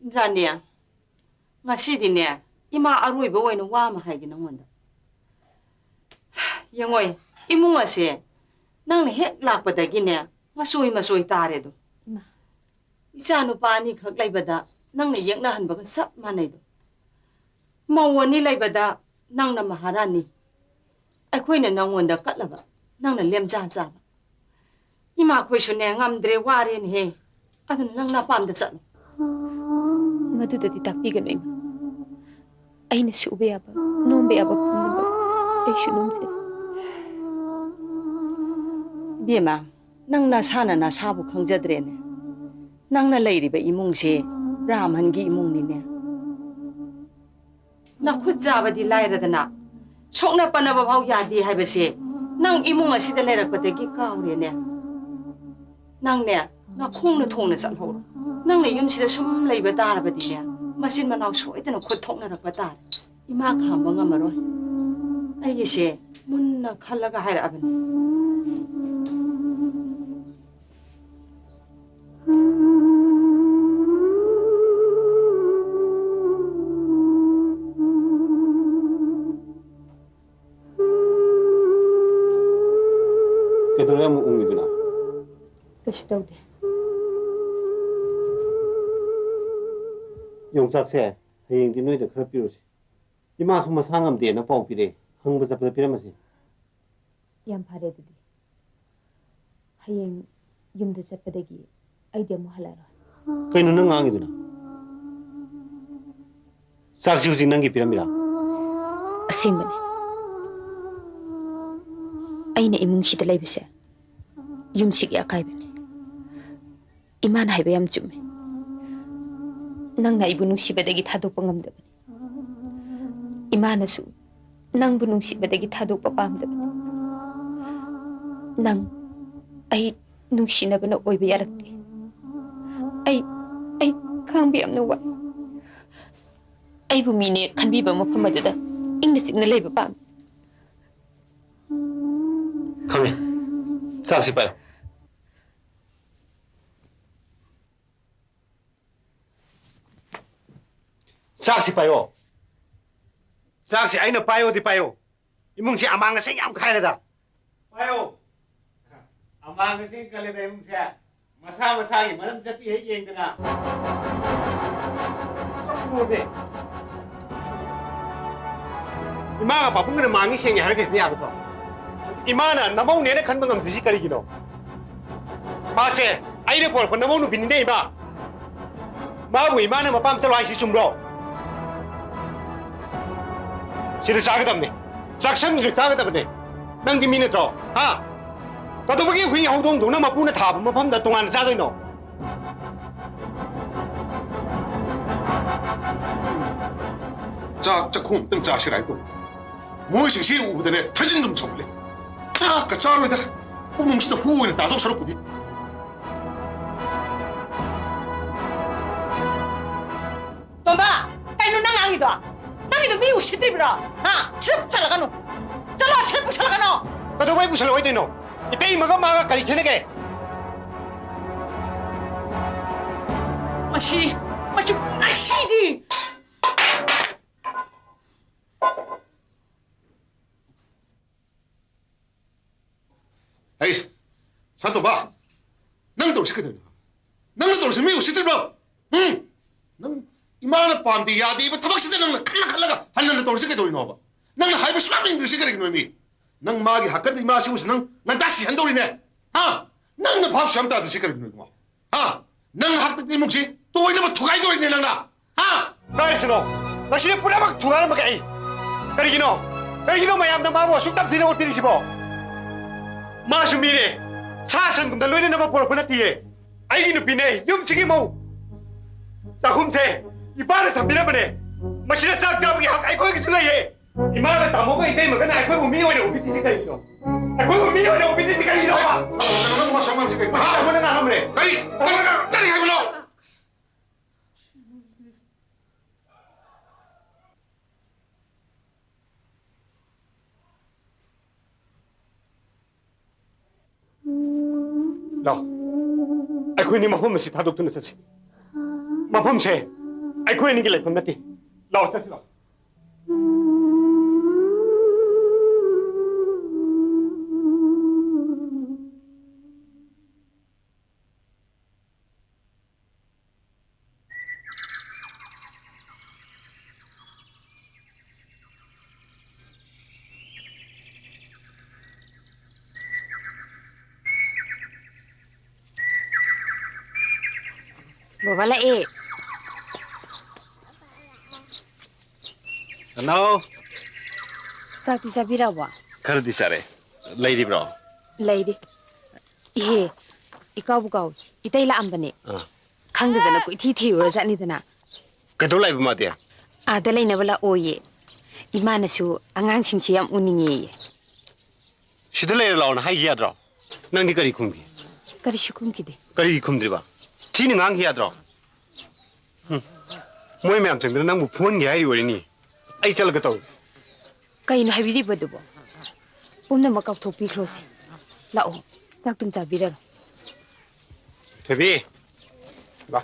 ꯏꯟꯗ꯭ꯔꯥꯅꯤ, ꯉꯁꯤꯗꯤꯅꯦ, ꯏꯃꯥ ꯑꯔꯣꯏꯕ ꯑꯣꯏꯅ ꯋꯥ ꯑꯃ ꯍꯥꯏꯒꯦ ꯅꯪꯉꯣꯟꯗ꯫ ꯌꯦꯡꯉꯣꯏ, ꯏꯃꯨꯡ ꯑꯁꯦ ꯅꯪꯅ ꯍꯦꯛ ꯂꯥꯛꯄꯗꯒꯤꯅꯦ, ꯃꯆꯣꯏ ꯃꯆꯣꯏ ꯇꯥꯔꯦꯗꯣ꯫ ꯏꯃꯥ꯫ ꯏꯆꯥ ꯅꯨꯄꯥ ꯑꯅꯤꯈꯛ ꯂꯩꯕꯗ ꯅꯪꯅ ꯌꯦꯛꯅꯍꯟꯕꯒ ꯆꯞ ꯃꯥꯟꯅꯩꯗꯣ꯫ ꯃꯧ ꯑꯅꯤ ꯂꯩꯕꯗ ꯅꯪꯅ ꯃꯍꯥꯔꯥꯅꯤ, ꯑꯩꯈꯣꯏꯅ ꯅꯪꯉꯣꯟꯗ ꯀꯠꯂꯕ, ꯅꯪꯅ ꯂꯦꯝꯖꯥ ꯆꯥꯕ꯫ ꯏꯃꯥꯈꯣꯏꯁꯨꯅꯦ ꯉꯝꯗ꯭ꯔꯦ, ꯋꯥꯔꯦꯅꯦꯍꯦ꯫ ꯑꯗꯨꯅ ꯅꯪ ꯅꯄꯥꯝꯗ ꯆꯠꯂꯣ꯫ ꯃꯗꯨꯗꯗꯤ ꯇꯥꯛꯄꯤꯒꯅꯨ, ꯏꯃꯥ꯫ ꯑꯩꯅ ꯁꯨꯕ ꯌꯥꯕ, ꯅꯣꯝꯕ ꯌꯥꯕ ꯄꯨꯝꯅꯃꯛ ꯑꯩꯁꯨ ꯅꯣꯝꯖꯔꯤ꯫ ꯏꯕꯦꯝꯃ, ꯅꯪ ꯅꯁꯥꯅ ꯅꯁꯥꯕꯨ ꯈꯪꯖꯗ꯭ꯔꯦꯅꯦ꯫ ꯅꯪꯅ ꯂꯩꯔꯤꯕ ꯏꯃꯨꯡꯁꯦ ꯕ꯭ꯔꯥꯍꯃꯟꯒꯤ ꯏꯃꯨꯡꯅꯤꯅꯦ꯫ ꯅꯈꯨꯠ ꯆꯥꯕꯗꯤ ꯂꯥꯏꯔꯗꯅ, ꯁꯣꯛꯅ ꯄꯅꯕ ꯐꯥꯎ ꯌꯥꯗꯦ ꯍꯥꯏꯕꯁꯦ ꯅꯪ ꯏꯃꯨꯡ ꯑꯁꯤꯗ ꯂꯩꯔꯛꯄꯗꯒꯤ ꯀꯥꯎꯔꯦꯅꯦ꯫ ꯅꯪꯅꯦ, ꯅꯈꯣꯡꯅ ꯊꯣꯡꯅ ꯆꯠꯍꯧꯔꯣ꯫ ꯅꯪꯅ ꯌꯨꯝꯁꯤꯗ ꯁꯨꯝ ꯂꯩꯕ ꯇꯥꯔꯕꯗꯤꯅꯦ, ꯃꯆꯤꯟ ꯃꯅꯥꯎ ꯁꯣꯏꯗꯅ ꯈꯨꯠ ꯊꯣꯛꯅꯔꯛꯄ ꯇꯥꯔꯦ꯫ ꯏꯃꯥ ꯈꯥꯝꯕ ꯉꯝꯃꯔꯣꯏ꯫ ꯑꯩꯒꯤꯁꯦ ꯃꯨꯟꯅ ꯈꯜꯂꯒ ꯍꯥꯏꯔꯛꯑꯕꯅꯤ꯫ ꯀꯩꯗꯧꯔꯦ ꯑꯃꯨꯛ ꯎꯪꯉꯤꯗꯨꯅ? ꯀꯩꯁꯨ ꯇꯧꯗꯦ꯫ ꯌꯣꯡꯆꯥꯛꯁꯦ ꯍꯌꯦꯡꯗꯤ ꯅꯣꯏꯗ ꯈꯔ ꯄꯤꯔꯨꯁꯤ꯫ ꯏꯃꯥꯁꯨ ꯃꯁꯥ ꯉꯝꯗꯦꯅ ꯄꯥꯎ ꯄꯤꯔꯛꯑꯦ꯫ ꯍꯪꯕ ꯆꯠꯄꯗ ꯄꯤꯔꯝꯃꯁꯤ꯫ ꯌꯥꯝ ꯐꯔꯦ ꯑꯗꯨꯗꯤ꯫ ꯍꯌꯦꯡ ꯌꯨꯝꯗ ꯆꯠꯄꯗꯒꯤ ꯑꯩꯗꯤ ꯑꯃꯨꯛ ꯍꯜꯂꯛꯑꯔꯣꯏ꯫ ꯀꯩꯅꯣ ꯅꯪ ꯉꯥꯡꯉꯤꯗꯨꯅ? ꯆꯥꯛꯁꯤ ꯍꯧꯖꯤꯛ ꯅꯪꯒꯤ ꯄꯤꯔꯝꯃꯤꯔꯥ? ꯑꯁꯦꯡꯕꯅꯦ꯫ ꯑꯩꯅ ꯏꯃꯨꯡꯁꯤꯗ ꯂꯩꯕꯁꯦ ꯌꯨꯝꯁꯤꯒꯤ ꯑꯀꯥꯏꯕꯅꯦ꯫ ꯏꯃꯥꯅ ꯍꯥꯏꯕ ꯌꯥꯝ ꯆꯨꯝꯃꯦ꯫ ꯅꯪꯅ ꯑꯩꯕꯨ ꯅꯨꯡꯁꯤꯕꯗꯒꯤ ꯊꯥꯗꯣꯛꯄ ꯉꯝꯗꯕꯅꯤ꯫ ꯏꯃꯥꯅꯁꯨ ꯅꯪꯕꯨ ꯅꯨꯡꯁꯤꯕꯗꯒꯤ ꯊꯥꯗꯣꯛꯄ ꯄꯥꯝꯗꯕꯅꯤ꯫ ꯅꯪ ꯑꯩ ꯅꯨꯡꯁꯤꯅꯕꯅ ꯑꯣꯏꯕ ꯌꯥꯔꯛꯇꯦ꯫ ꯑꯩ, ꯑꯩ ꯈꯥꯡꯕ ꯌꯥꯝꯅ ꯋꯥꯏ꯫ ꯑꯩꯕꯨ ꯃꯤꯅꯦ ꯈꯟꯕꯤꯕ ꯃꯐꯝ ꯑꯗꯨꯗ ꯏꯪꯅ ꯆꯤꯛꯅ ꯂꯩꯕ ꯄꯥꯝꯃꯤ꯫ ꯈꯪꯉꯦ꯫ ꯆꯥꯛꯁꯤ ꯄꯥꯏꯌꯨ꯫ ꯆꯥꯛꯁꯤ ꯄꯥꯏꯌꯣ꯫ ꯆꯥꯛꯁꯤ ꯑꯩꯅ ꯄꯥꯏꯌꯣꯗꯤ ꯄꯥꯏꯌꯣ꯫ ꯏꯃꯨꯡꯁꯤ ꯑꯃꯥꯡ ꯑꯁꯦꯡ ꯌꯥꯝ ꯈꯥꯏꯔꯦꯗ꯫ ꯄꯥꯏꯌꯣ꯫ ꯑꯃꯥꯡ ꯑꯁꯦꯡ ꯀꯜꯂꯦꯗ ꯏꯃꯨꯡꯁꯦ꯫ ꯃꯁꯥ ꯃꯁꯥꯒꯤ ꯃꯔꯝ ꯆꯠꯄꯤ ꯍꯦꯛ ꯌꯦꯡꯗꯅ꯫ ꯆꯠꯂꯣꯅꯦ꯫ ꯏꯃꯥꯒ ꯄꯥꯕꯨꯡꯒꯅ ꯃꯥꯡꯉꯤ ꯁꯦꯡꯉꯦ ꯍꯥꯏꯔꯒ ꯍꯦꯛꯇ ꯌꯥꯒꯗ꯭ꯔꯣ? ꯏꯃꯥꯅ ꯅꯃꯧꯅꯦꯅ ꯈꯟꯕ ꯉꯝꯗ꯭ꯔꯤꯁꯤ ꯀꯔꯤꯒꯤꯅꯣ? ꯃꯥꯁꯦ ꯑꯩꯅ ꯄꯣꯔꯛꯄ ꯅꯃꯧ ꯅꯨꯄꯤꯅꯤꯅꯦ, ꯏꯃꯥ꯫ ꯃꯥꯕꯨ ꯏꯃꯥꯅ ꯃꯄꯥꯝ ꯆꯠꯂꯣ ꯍꯥꯏꯁꯤ ꯆꯨꯝꯕ꯭ꯔꯣ? ꯁꯤꯗ ꯆꯥꯒꯗꯕꯅꯦ꯫ ꯆꯥꯛꯁꯪꯁꯤꯗ ꯆꯥꯒꯗꯕꯅꯦ꯫ ꯅꯪꯗꯤ ꯃꯤ ꯅꯠꯇ꯭ꯔꯣ? ꯍꯥ? ꯀꯩꯗꯧꯕꯒꯤ ꯍꯨꯏ ꯍꯧꯗꯣꯡꯗꯧꯅ ꯃꯄꯨꯅ ꯊꯥꯕ ꯃꯐꯝꯗ ꯇꯣꯉꯥꯟꯅ ꯆꯥꯗꯣꯏꯅꯣ? ꯆꯥꯛ ꯆꯥꯛꯈꯣꯝ ꯑꯝꯇꯪ ꯆꯥꯁꯤꯔꯥ ꯍꯥꯏꯅ ꯇꯧꯕ꯫ ꯃꯣꯏꯁꯤꯡꯁꯤ ꯎꯕꯗꯅꯦ ꯊꯥꯖꯤꯟ ꯑꯗꯨꯝ ꯁꯧꯒꯠꯂꯦ꯫ ꯆꯥꯛꯀ ꯆꯥꯔꯣꯏꯗ꯫ ꯄꯨꯛꯅꯨꯡꯁꯤꯗ ꯍꯨ ꯑꯣꯏꯅ ꯇꯥꯗꯧ ꯁꯔꯨꯛꯄꯨꯗꯤ꯫ ꯇꯣꯝꯕ, ꯀꯩꯅꯣ ꯅꯪ ꯉꯥꯡꯉꯤꯗꯣ? ꯅꯪꯒꯤꯗꯣ ꯃꯤ ꯎꯁꯤꯠꯇ꯭ꯔꯤꯕ꯭ꯔꯣ? ꯍꯥ? ꯁꯤꯗ ꯄꯨꯁꯜꯂꯛꯀꯅꯨ꯫ ꯆꯠꯂꯣ, ꯁꯤꯗ ꯄꯨꯁꯜꯂꯛꯀꯅꯨ꯫ ꯀꯩꯗꯧꯕꯩ ꯄꯨꯁꯜꯂꯛꯑꯣꯏꯗꯣꯏꯅꯣ? ꯏꯇꯩꯃꯒ ꯃꯥꯒ ꯀꯔꯤ ꯈꯦꯠꯅꯒꯦ? ꯃꯁꯤ, ꯃꯁꯤ, ꯃꯁꯤꯗꯤ꯫ ꯑꯩ, ꯁꯥꯟꯇꯣꯝꯕ, ꯅꯪ ꯇꯧꯔꯤꯁꯤ ꯀꯩꯗꯧꯔꯤꯅꯣ? ꯅꯪꯅ ꯇꯧꯔꯤꯁꯤ ꯃꯤ ꯎꯁꯤꯠꯇ꯭ꯔꯤꯕ꯭ꯔꯣ? ꯎꯝ? ꯅꯪ ꯏꯃꯥꯅ ꯄꯥꯝꯗꯦ ꯌꯥꯗꯦꯕ ꯊꯕꯛꯁꯤꯗ ꯅꯪꯅ ꯈꯜꯂ ꯈꯜꯂꯒ ꯍꯟꯅ ꯍꯟꯅ ꯇꯧꯔꯤꯁꯤ ꯀꯩꯗꯧꯔꯤꯅꯣꯕ? ꯅꯪꯅ ꯍꯥꯏꯕ ꯁꯨꯡꯌꯥ ꯌꯦꯡꯗ꯭ꯔꯤꯁꯤ ꯀꯔꯤꯒꯤꯅꯣ ꯃꯤ? ꯅꯪ ꯃꯥꯒꯤ ꯍꯥꯀꯠꯇ ꯏꯃꯥꯁꯤꯕꯨꯁꯨ ꯅꯪ ꯉꯟꯇꯥ ꯁꯤꯍꯟꯗꯧꯔꯤꯅꯦ? ꯍꯥ? ꯅꯪꯅ ꯚꯥꯞꯁꯨ ꯌꯥꯝ ꯇꯥꯗ꯭ꯔꯤꯁꯤ ꯀꯔꯤꯒꯤꯅꯣ, ꯏꯕꯨꯡꯉꯣ? ꯍꯥ? ꯅꯪ ꯍꯥꯛꯇꯛꯇ ꯏꯃꯨꯡꯁꯤ ꯇꯣꯏꯅꯕ ꯊꯨꯒꯥꯏꯗꯧꯔꯤꯅꯦ ꯅꯪꯅ꯫ ꯍꯥ? ꯀꯥꯏꯔꯁꯤꯅꯣ? ꯉꯁꯤꯗꯤ ꯄꯨꯝꯅꯃꯛ ꯊꯨꯒꯥꯏꯔꯝꯃꯒꯦ ꯑꯩ꯫ ꯀꯔꯤꯒꯤꯅꯣ? ꯀꯔꯤꯒꯤꯅꯣ ꯃꯌꯥꯝꯅ ꯃꯥꯕꯨ ꯑꯁꯨꯛ ꯇꯝꯊꯤꯅ ꯎꯠꯄꯤꯔꯤꯁꯤꯕꯣ? ꯃꯥꯁꯨ ꯃꯤꯅꯦ꯫ ꯁꯥ ꯁꯟꯒꯨꯝꯅ ꯂꯣꯏꯅꯅꯕ ꯄꯣꯔꯛꯄ ꯅꯠꯇꯤꯌꯦ꯫ ꯑꯩꯒꯤ ꯅꯨꯄꯤꯅꯦ, ꯌꯨꯝꯁꯤꯒꯤ ꯃꯧ꯫ ꯆꯥꯛꯈꯨꯝꯁꯦ ꯏꯄꯥꯅ ꯊꯝꯕꯤꯔꯝꯕꯅꯦ꯫ ꯃꯁꯤꯗ ꯆꯥꯛ ꯆꯥꯕꯒꯤ ꯍꯛ ꯑꯩꯈꯣꯏꯒꯤꯁꯨ ꯂꯩꯌꯦ꯫ ꯏꯃꯥꯒ ꯇꯥꯃꯣꯒ ꯏꯇꯩꯃꯒꯅ ꯑꯩꯈꯣꯏꯕꯨ ꯃꯤ ꯑꯣꯏꯅ ꯎꯕꯤꯗ꯭ꯔꯤꯁꯤ ꯀꯔꯤꯒꯤꯅꯣ? ꯑꯩꯈꯣꯏꯕꯨ ꯃꯤ ꯑꯣꯏꯅ ꯎꯕꯤꯗ꯭ꯔꯤꯁꯤ ꯀꯔꯤꯒꯤꯅꯣꯕ? ꯅꯪ ꯃꯁꯥ ꯃꯛꯁꯤ ꯀꯩ-, ꯍꯥ? ꯇꯥꯃꯣꯅ ꯉꯥꯡꯉꯝꯕꯅꯦ꯫ ꯀꯔꯤ? ꯀꯔꯤ? ꯀꯔꯤ ꯍꯥꯏꯕꯅꯣ? ꯂꯥꯎ, ꯑꯩꯈꯣꯏꯅꯤ ꯃꯐꯝ ꯑꯁꯤ ꯊꯥꯗꯣꯛꯇꯨꯅ ꯆꯠꯁꯤ꯫ ꯃꯐꯝꯁꯦ ꯑꯩꯈꯣꯏ ꯑꯅꯤꯒꯤ ꯂꯩꯐꯝ ꯅꯠꯇꯦ꯫ ꯂꯥꯎ, ꯆꯠꯁꯤ ꯂꯥꯎ꯫ ꯕꯕꯥ ꯂꯥꯛꯑꯦ꯫ ꯅꯅꯥꯎ꯫ ꯆꯥꯛꯇꯤ ꯆꯥꯕꯤꯔꯛꯑꯕꯣ? ꯈꯔꯗꯤ ꯆꯥꯔꯦ꯫ ꯂꯩꯔꯤꯕ꯭ꯔꯣ? ꯂꯩꯔꯤ꯫ ꯏꯍꯦ, ꯏꯀꯥꯎꯕꯨ ꯀꯥꯎꯏ꯫ ꯏꯇꯩ ꯂꯥꯛꯑꯝꯕꯅꯦ꯫ ꯑꯥ꯫ ꯈꯪꯗꯗꯅ ꯀꯣꯏꯊꯤ ꯊꯤꯔꯨꯔꯖꯥꯠꯅꯤꯗꯅ꯫ ꯀꯩꯗꯧ ꯂꯥꯛꯏꯕ ꯃꯥꯗꯤ? ꯑꯥꯗ ꯂꯩꯅꯕ ꯂꯥꯛꯑꯣꯌꯦ꯫ ꯏꯃꯥꯅꯁꯨ ꯑꯉꯥꯡꯁꯤꯡꯁꯤ ꯌꯥꯝ ꯎꯅꯤꯡꯉꯦꯌꯦ꯫ ꯁꯤꯗ ꯂꯩꯔ ꯂꯥꯛꯑꯣꯅ ꯍꯥꯏꯈꯤ ꯌꯥꯗ꯭ꯔꯣ? ꯅꯪꯗꯤ ꯀꯔꯤ ꯈꯨꯝꯈꯤ? ꯀꯔꯤꯁꯨ ꯈꯨꯝꯈꯤꯗꯦ꯫ ꯀꯔꯤꯒꯤ ꯈꯨꯝꯗ꯭ꯔꯤꯕ? ꯊꯤꯅ ꯉꯥꯡꯈꯤ ꯌꯥꯗ꯭ꯔꯣ? ꯍꯨꯝ꯫ ꯃꯣꯏ ꯃꯌꯥꯝ ꯆꯪꯗꯅ ꯅꯪꯕꯨ ꯐꯨꯍꯟꯒꯦ ꯍꯥꯏꯔꯤ ꯑꯣꯏꯔꯤꯅꯤ꯫ ꯑꯩ ꯆꯠꯂꯒ ꯇꯧꯔꯒꯦ꯫ ꯀꯩꯅꯣ ꯍꯥꯏꯕꯤꯔꯤꯕꯗꯨꯕꯣ? ꯄꯨꯝꯅꯃꯛ ꯀꯥꯎꯊꯣꯛꯄꯤꯈ꯭ꯔꯣꯁꯦ꯫ ꯂꯥꯛꯑꯣ, ꯆꯥꯛꯇꯨꯝ ꯆꯥꯕꯤꯔꯔꯣ꯫ ꯊꯣꯏꯕꯤ, ꯂꯥꯎ꯫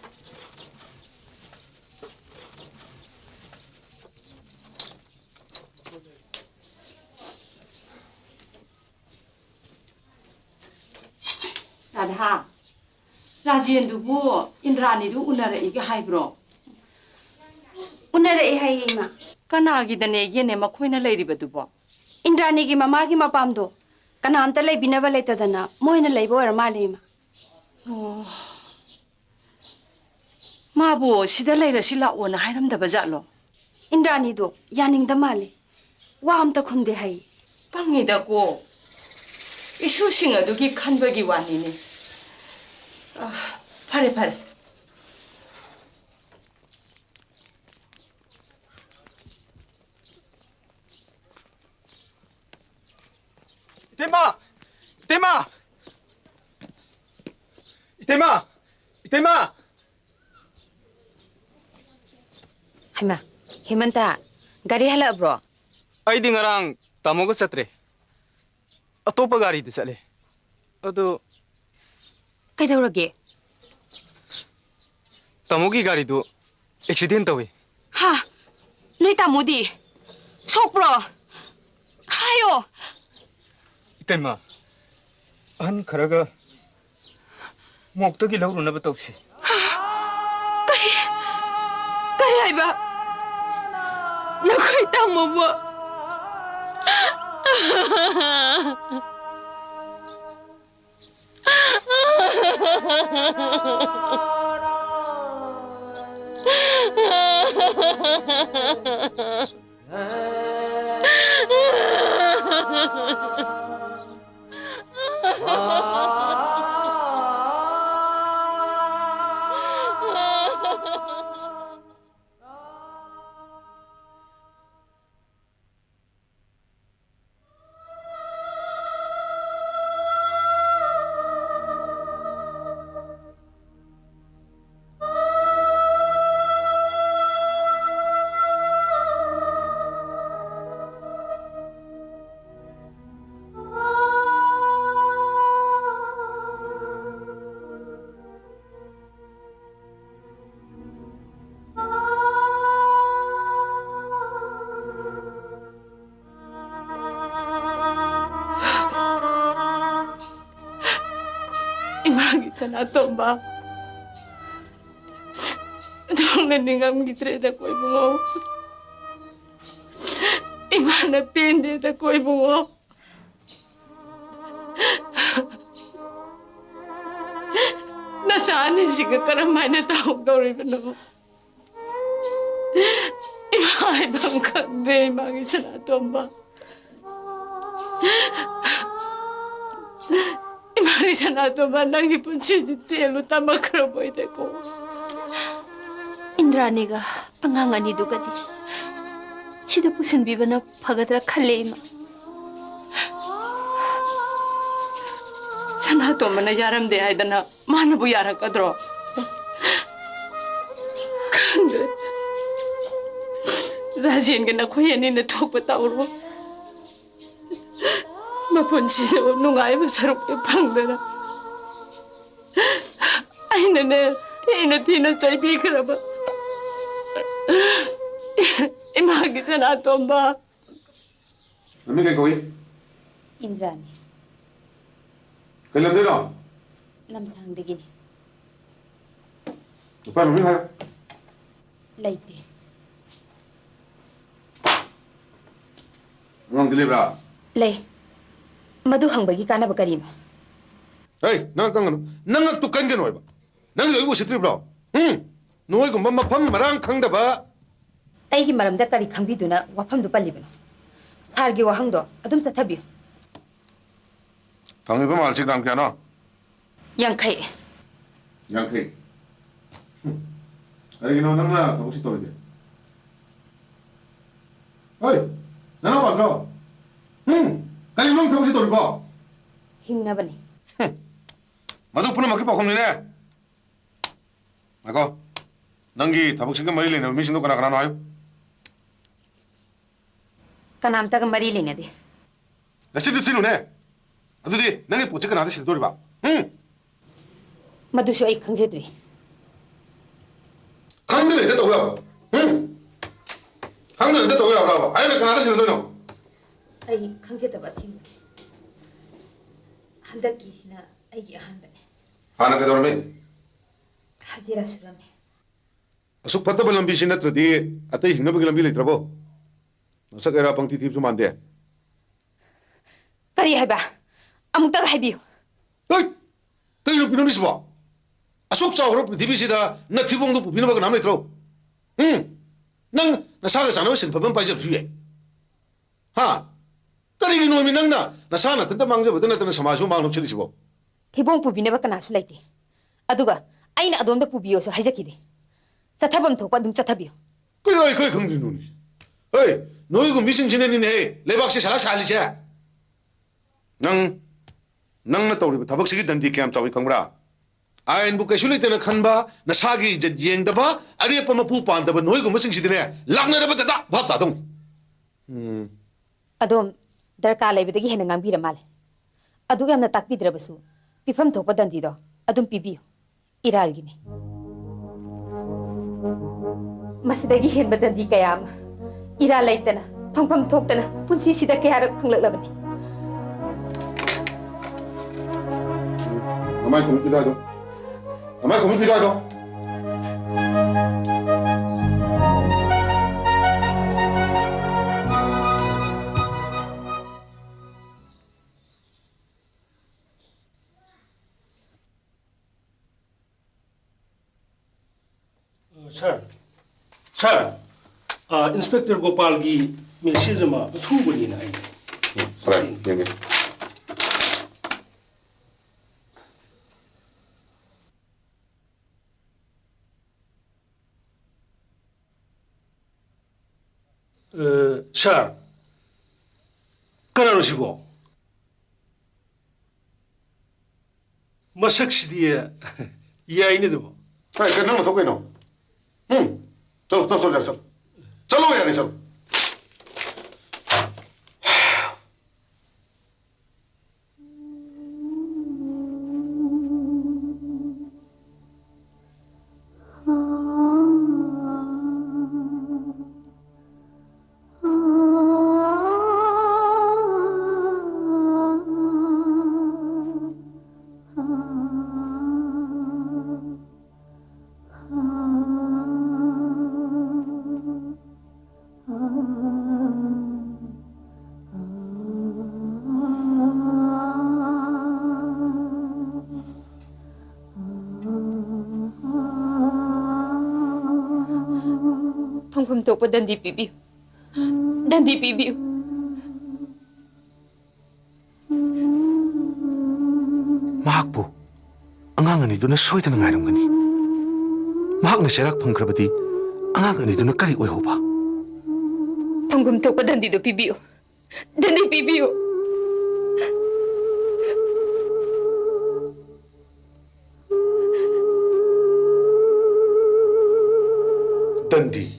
ꯔꯥꯙꯥ, ꯔꯥꯖꯦꯟꯗꯨꯕꯨ ꯏꯟꯗ꯭ꯔꯥꯅꯤꯗꯨ ꯎꯅꯔꯛꯏꯒ ꯍꯥꯏꯕ꯭ꯔꯣ? ꯎꯅꯔꯛꯑꯦ ꯍꯥꯏꯌꯦ, ꯏꯃꯥ꯫ ꯀꯅꯥꯒꯤꯗꯅꯦꯒꯦꯅꯦ ꯃꯈꯣꯏꯅ ꯂꯩꯔꯤꯕꯗꯨꯕꯣ? ꯏꯟꯗ꯭ꯔꯥꯅꯤꯒꯤ ꯃꯃꯥꯒꯤ ꯃꯄꯥꯝꯗꯣ꯫ ꯀꯅꯥꯝꯇ ꯂꯩꯕꯤꯅꯕ ꯂꯩꯇꯗꯅ ꯃꯣꯏꯅ ꯂꯩꯕ ꯑꯣꯏꯔ ꯃꯥꯜꯂꯦ, ꯏꯃꯥ꯫ ꯑꯣ, ꯃꯥꯕꯨ ꯁꯤꯗ ꯂꯩꯔꯁꯤ ꯂꯥꯛꯑꯣꯅ ꯍꯥꯏꯔꯝꯗꯕ ꯖꯥꯠꯂꯣ? ꯏꯟꯗ꯭ꯔꯥꯅꯤꯗꯣ ꯌꯥꯅꯤꯡꯗ ꯃꯥꯜꯂꯦ, ꯋꯥ ꯑꯝꯇ ꯈꯨꯝꯗꯦ ꯍꯥꯏ꯫ ꯄꯪꯉꯤꯗꯀꯣ, ꯏꯁꯨꯁꯤꯡ ꯑꯗꯨꯒꯤ ꯈꯟꯕꯒꯤ ꯋꯥꯅꯤꯅꯦ꯫ ꯑ, ꯐꯔꯦ, ꯐꯔꯦ꯫ ꯏꯇꯩꯃ! ꯏꯇꯩꯃ! ꯏꯇꯩꯃ! ꯏꯇꯩꯃ! ꯍꯩꯃꯥ, ꯍꯦꯃꯟꯇ, ꯒꯥꯔꯤ ꯍꯜꯂꯛꯑꯕ꯭ꯔꯣ? ꯑꯩꯗꯤ ꯉꯔꯥꯡ ꯇꯥꯃꯣꯒ ꯆꯠꯇ꯭ꯔꯦ꯫ ꯑꯇꯣꯞꯄ ꯒꯥꯔꯤꯗ ꯆꯠꯂꯦ꯫ ꯑꯗꯣ ꯀꯩꯗꯧꯔꯒꯦ? ꯇꯥꯃꯣꯒꯤ ꯒꯥꯔꯤꯗꯨ ꯑꯦꯛꯁꯤꯗꯦꯟ ꯇꯧꯋꯤ꯫ ꯍꯥ? ꯅꯣꯏ ꯇꯥꯃꯣꯗꯤ? ꯁꯣꯛꯄ꯭ꯔꯣ? ꯍꯥꯏꯌꯣ! ꯏꯇꯩꯃ, ꯑꯍꯟ ꯈꯔꯒ ꯃꯣꯛꯇꯒꯤ ꯂꯧꯔꯨꯅꯕ ꯇꯧꯁꯤ꯫ ꯀꯔꯤ? ꯀꯔꯤ ꯍꯥꯏꯕ? ꯅꯈꯣꯏ ꯇꯥꯃꯣꯕꯨ? ꯏꯃꯥꯒꯤ ꯁꯅꯥꯇꯣꯝꯕ, ꯅꯣꯡꯅ ꯅꯤꯡꯉꯝꯈꯤꯗ꯭ꯔꯦꯗꯀꯣ ꯏꯕꯨꯡꯉꯣ꯫ ꯏꯃꯥꯅ ꯄꯦꯟꯗꯦꯗꯀꯣ ꯏꯕꯨꯡꯉꯣ꯫ ꯅꯆꯥ ꯑꯅꯤꯁꯤꯒ ꯀꯔꯝ ꯍꯥꯏꯅ ꯇꯧꯍꯧꯗꯧꯔꯤꯕꯅꯣ? ꯏꯃꯥ ꯍꯥꯏꯐꯝ ꯈꯪꯗ꯭ꯔꯦ, ꯏꯃꯥꯒꯤ ꯁꯅꯥꯇꯣꯝꯕ꯫ ꯏꯃꯥꯒꯤ ꯁꯅꯥꯇꯣꯝꯕ, ꯅꯪꯒꯤ ꯄꯨꯟꯁꯤꯁꯤ ꯇꯦꯜꯂꯨ ꯇꯝꯃꯛꯈ꯭ꯔꯕꯣꯏꯗꯀꯣ꯫ ꯏꯟꯗ꯭ꯔꯥꯅꯤꯒ ꯑꯉꯥꯡ ꯑꯅꯤꯗꯨꯒꯗꯤ ꯁꯤꯗ ꯄꯨꯁꯤꯟꯕꯤꯕꯅ ꯐꯒꯗ꯭ꯔꯥ ꯈꯜꯂꯦ, ꯏꯃꯥ꯫ ꯁꯅꯥꯇꯣꯝꯕꯅ ꯌꯥꯔꯝꯗꯦ ꯍꯥꯏꯗꯅ ꯃꯥꯅꯕꯨ ꯌꯥꯔꯛꯀꯗ꯭ꯔꯣ? ꯈꯪꯗ꯭ꯔꯦ꯫ ꯔꯥꯖꯦꯟꯒ ꯅꯈꯣꯏ ꯑꯅꯤꯅ ꯊꯣꯛꯄ ꯇꯧꯔꯣ꯫ ꯃꯄꯨꯟꯁꯤꯗ ꯅꯨꯡꯉꯥꯏꯕ ꯁꯔꯨꯛꯇꯤ ꯐꯪꯗꯅ ꯑꯩꯅꯅꯦ, ꯊꯤꯅ ꯊꯤꯅ ꯆꯩꯕꯤꯈ꯭ꯔꯕ ꯏꯃꯥꯒꯤ ꯁꯅꯥꯇꯣꯝꯕ꯫ ꯃꯃꯤꯡ ꯀꯩ ꯀꯧꯏ? ꯏꯟꯗ꯭ꯔꯥꯅꯤ꯫ ꯀꯩ ꯂꯝꯗꯩꯅꯣ? ꯂꯝꯁꯥꯡꯗꯒꯤꯅꯤ꯫ ꯅꯨꯄꯥ ꯃꯃꯤꯡ ꯍꯥꯏꯌꯨ꯫ ꯂꯩꯇꯦ꯫ ꯑꯉꯥꯡꯗꯤ ꯂꯩꯕ꯭ꯔꯥ? ꯂꯩ꯫ ꯃꯗꯨ ꯍꯪꯕꯒꯤ ꯀꯥꯟꯅꯕ ꯀꯔꯤꯅꯣ? ꯍꯩ, ꯅꯪ ꯀꯪꯒꯅꯨ꯫ ꯅꯪ ꯉꯛꯇꯨ ꯀꯟꯒꯅꯨ ꯍꯥꯏꯕ꯫ ꯅꯪꯒꯤꯗꯣ ꯑꯩ ꯎꯁꯤꯠꯇ꯭ꯔꯤꯕ꯭ꯔꯣ? ꯎꯝ? ꯅꯣꯏꯒꯨꯝꯕ ꯃꯐꯝ ꯃꯔꯥꯡ ꯈꯪꯗꯕ꯫ ꯑꯩꯒꯤ ꯃꯔꯝꯗ ꯀꯔꯤ ꯈꯪꯕꯤꯗꯨꯅ ꯋꯥꯐꯝꯗꯨ ꯄꯜꯂꯤꯕꯅꯣ? ꯁꯥꯔꯒꯤ ꯋꯥꯍꯪꯗꯣ ꯑꯗꯨꯝ ꯆꯠꯊꯕꯤꯌꯨ꯫ ꯐꯪꯉꯤꯕ ꯃꯃꯜꯁꯤ ꯒ꯭ꯔꯥꯝ ꯀꯌꯥꯅꯣ? ꯌꯥꯡꯈꯩ꯫ ꯌꯥꯡꯈꯩ? ꯍꯨꯝ꯫ ꯀꯔꯤꯒꯤꯅꯣ ꯅꯪꯅ ꯊꯕꯛꯁꯤ ꯇꯧꯔꯤꯗꯤ? ꯍꯣꯏ, ꯅꯅꯥꯎ ꯄꯥꯗ꯭ꯔꯣ? ꯍꯨꯝ, ꯀꯔꯤꯒꯤꯅꯣ ꯅꯪ ꯊꯕꯛꯁꯤ ꯇꯧꯔꯤꯕꯣ? ꯍꯤꯡꯅꯕꯅꯤ꯫ ꯍꯨꯝ꯫ ꯃꯗꯨ ꯄꯨꯝꯅꯃꯛꯀꯤ ꯄꯥꯎꯈꯨꯝꯅꯤꯅꯦ꯫ ꯉꯥꯏꯈꯣ, ꯅꯪꯒꯤ ꯊꯕꯛꯁꯤꯒ ꯃꯔꯤ ꯂꯩꯅꯕ ꯃꯤꯁꯤꯡꯗꯣ ꯀꯅꯥ ꯀꯅꯥꯅꯣ ꯍꯥꯏꯌꯨ꯫ ꯀꯅꯥꯝꯇꯒ ꯃꯔꯤ ꯂꯩꯅꯗꯦ꯫ ꯅꯆꯤꯟꯗꯨ ꯊꯤꯅꯨꯅꯦ꯫ ꯑꯗꯨꯗꯤ ꯅꯪꯒꯤ ꯄꯣꯠꯁꯦ ꯀꯅꯥꯗ ꯁꯤꯟꯅꯗꯣꯔꯤꯕ? ꯎꯝ? ꯃꯗꯨꯁꯨ ꯑꯩ ꯈꯪꯖꯗ꯭ꯔꯤ꯫ ꯈꯪꯗꯅ ꯍꯦꯛꯇ ꯇꯧ ꯌꯥꯕ꯭ꯔꯣ? ꯎꯝ? ꯈꯪꯗꯅ ꯍꯦꯛꯇ ꯇꯧ ꯌꯥꯕ꯭ꯔꯕ? ꯍꯥꯏꯔꯒ ꯀꯅꯥꯗ ꯁꯤꯟꯅꯗꯣꯏꯅꯣ? ꯑꯩ ꯈꯪꯖꯗꯕ ꯑꯁꯦꯡꯕꯅꯤ꯫ ꯍꯟꯗꯛꯀꯤꯁꯤꯅ ꯑꯩꯒꯤ ꯑꯍꯥꯟꯕꯅꯤ꯫ ꯍꯥꯟꯅ ꯀꯩꯗꯧꯔꯝꯃꯤ? ꯍꯖꯤꯔꯥ ꯁꯨꯔꯝꯃꯤ꯫ ꯑꯁꯨꯛ ꯐꯠꯇꯕ ꯂꯝꯕꯤꯁꯤ ꯅꯠꯇ꯭ꯔꯗꯤ ꯑꯇꯩ ꯍꯤꯡꯅꯕꯒꯤ ꯂꯝꯕꯤ ꯂꯩꯇ꯭ꯔꯕꯣ? ꯃꯁꯛ ꯑꯔꯥ ꯄꯪꯊꯤ ꯊꯤꯕꯁꯨ ꯃꯥꯟꯗꯦ꯫ ꯀꯔꯤ ꯍꯥꯏꯕ? ꯑꯃꯨꯛꯇꯒ ꯍꯥꯏꯕꯤꯌꯨ꯫ ꯍꯩꯠ! ꯀꯩꯅꯣ ꯅꯨꯄꯤ ꯅꯪꯒꯤꯁꯤꯕꯣ? ꯑꯁꯨꯛ ꯆꯥꯎꯈ꯭ꯔꯕ ꯄ꯭ꯔꯤꯊꯤꯕꯤꯁꯤꯗ ꯅꯊꯤꯕꯣꯡꯗꯣ ꯄꯨꯕꯤꯅꯕ ꯀꯅꯥꯝ ꯂꯩꯇ꯭ꯔꯣ? ꯎꯝ? ꯅꯪ ꯅꯁꯥꯒ ꯆꯥꯟꯅꯕ ꯁꯤꯟꯐꯝ ꯑꯃ ꯄꯥꯏꯖꯕꯁꯨ ꯌꯥꯏ꯫ ꯍꯥ? ꯀꯔꯤꯒꯤꯅꯣꯃꯤ ꯅꯪꯅ ꯅꯁꯥ ꯅꯊꯟꯇ ꯃꯥꯡꯖꯕꯇ ꯅꯠꯇꯅ ꯁꯃꯥꯖꯁꯨ ꯃꯥꯡꯂꯣꯝꯁꯤꯜꯂꯤꯁꯤꯕꯣ? ꯊꯤꯕꯣꯡ ꯄꯨꯕꯤꯅꯕ ꯀꯅꯥꯁꯨ ꯂꯩꯇꯦ꯫ ꯑꯗꯨꯒ ꯑꯩꯅ ꯑꯗꯣꯝꯗ ꯄꯨꯕꯤꯌꯣꯁꯨ ꯍꯥꯏꯖꯈꯤꯗꯦ꯫ ꯆꯠꯊꯐꯝ ꯊꯣꯛꯄ ꯑꯗꯨꯝ ꯆꯠꯊꯕꯤꯌꯨ꯫ ꯀꯩꯗꯧ ꯑꯩꯈꯣꯏ ꯈꯪꯗ꯭ꯔꯤꯅꯣꯅꯦ? ꯍꯩ, ꯅꯣꯏꯒꯨꯝꯕꯤꯁꯤꯡꯁꯤꯅꯅꯤꯅꯦꯍꯦ ꯂꯩꯕꯥꯛꯁꯦ ꯁꯂꯥꯛ ꯁꯥꯍꯜꯂꯤꯁꯦ꯫ ꯅꯪ, ꯅꯪꯅ ꯇꯧꯔꯤꯕ ꯊꯕꯛꯁꯤꯒꯤ ꯗꯟꯗꯤ ꯀꯌꯥꯝ ꯆꯥꯎꯏ ꯈꯪꯕ꯭ꯔꯥ? ꯑꯥꯏꯟꯕꯨ ꯀꯩꯁꯨ ꯂꯩꯇꯅ ꯈꯟꯕ, ꯅꯁꯥꯒꯤ ꯏꯖꯠ ꯌꯦꯡꯗꯕ, ꯑꯔꯦꯞꯄ ꯃꯄꯨ ꯄꯥꯟꯗꯕ ꯅꯣꯏꯒꯨꯝꯕꯁꯤꯡꯁꯤꯗꯤꯅꯦ, ꯂꯥꯛꯅꯔꯕꯗ ꯗꯥꯛ ꯚꯥꯞ ꯇꯥꯗꯧꯅꯤ꯫ ꯎꯝ꯫ ꯑꯗꯣꯝ ꯗꯔꯀꯥꯔ ꯂꯩꯕꯗꯒꯤ ꯍꯦꯟꯅ ꯉꯥꯡꯕꯤꯔ ꯃꯥꯜꯂꯦ꯫ ꯑꯗꯨꯛ ꯌꯥꯝꯅ ꯇꯥꯛꯄꯤꯗ꯭ꯔꯕꯁꯨ, ꯄꯤꯐꯝ ꯊꯣꯛꯄ ꯗꯟꯗꯤꯗꯣ ꯑꯗꯨꯝ ꯄꯤꯕꯤꯌꯨ꯫ ꯏꯔꯥꯜꯒꯤꯅꯤ꯫ ꯃꯁꯤꯗꯒꯤ ꯍꯦꯟꯕ ꯗꯟꯗꯤ ꯀꯌꯥ ꯑꯃ ꯏꯔꯥꯜ ꯂꯩꯇꯅ, ꯐꯪꯐꯝ ꯊꯣꯛꯇꯅ ꯄꯨꯟꯁꯤꯁꯤꯗ ꯀꯌꯥꯔꯛ ꯐꯪꯂꯛꯂꯕꯅꯤ꯫ ꯅꯃꯥꯏ ꯈꯨꯝꯃꯤ ꯄꯤꯗꯥꯏꯗꯣ꯫ ꯅꯃꯥꯏ ꯈꯨꯝꯃꯤ ꯄꯤꯗꯥꯏꯗꯣ꯫ ꯑ, ꯁꯥꯔ, ꯁꯥꯔ, ꯑ, ꯏꯟꯁꯄꯦꯛꯇꯔ ꯒꯣꯄꯥꯜꯒꯤ ꯃꯦꯁꯦꯖ ꯑꯃ ꯑꯊꯨꯕꯅꯤꯅ ꯍꯥꯏ꯫ ꯎꯝ, ꯁꯥꯔ, ꯌꯦꯡꯒꯦ꯫ ꯑ, ꯁꯥꯔ, ꯀꯅꯥꯅꯣ ꯁꯤꯕꯣ? ꯃꯁꯛꯁꯤꯗꯤ ꯌꯥꯏꯅꯦ ꯑꯗꯨꯕꯨ꯫ ꯀꯥꯏ, ꯀꯥꯏ, ꯅꯪ ꯅꯊꯧ ꯀꯩꯅꯣ? ꯎꯝ? ꯆꯠꯂꯣ, ꯆꯠꯂꯣ, ꯆꯠꯂꯣ, ꯆꯠꯂꯣ꯫ ꯆꯠꯂꯣ ꯌꯥꯔꯦ, ꯆꯠꯂꯣ꯫ ꯐꯪꯐꯝ ꯊꯣꯛꯄ ꯗꯟꯗꯤ ꯄꯤꯕꯤꯌꯨ꯫ ꯗꯟꯗꯤ ꯄꯤꯕꯤꯌꯨ꯫ ꯃꯍꯥꯛꯄꯨ ꯑꯉꯥꯡ ꯑꯅꯤꯗꯨꯅ ꯁꯣꯏꯗꯅ ꯉꯥꯏꯔꯝꯒꯅꯤ꯫ ꯃꯍꯥꯛꯅ ꯆꯩꯔꯥꯛ ꯐꯪꯈ꯭ꯔꯕꯗꯤ ꯑꯉꯥꯡ ꯑꯅꯤꯗꯨꯅ ꯀꯔꯤ ꯑꯣꯏꯍꯧꯕ? ꯐꯪꯐꯝ ꯊꯣꯛꯄ ꯗꯟꯗꯤꯗꯨ ꯄꯤꯕꯤꯌꯨ꯫ ꯗꯟꯗꯤ ꯄꯤꯕꯤꯌꯨ꯫ ꯗꯟꯗꯤ,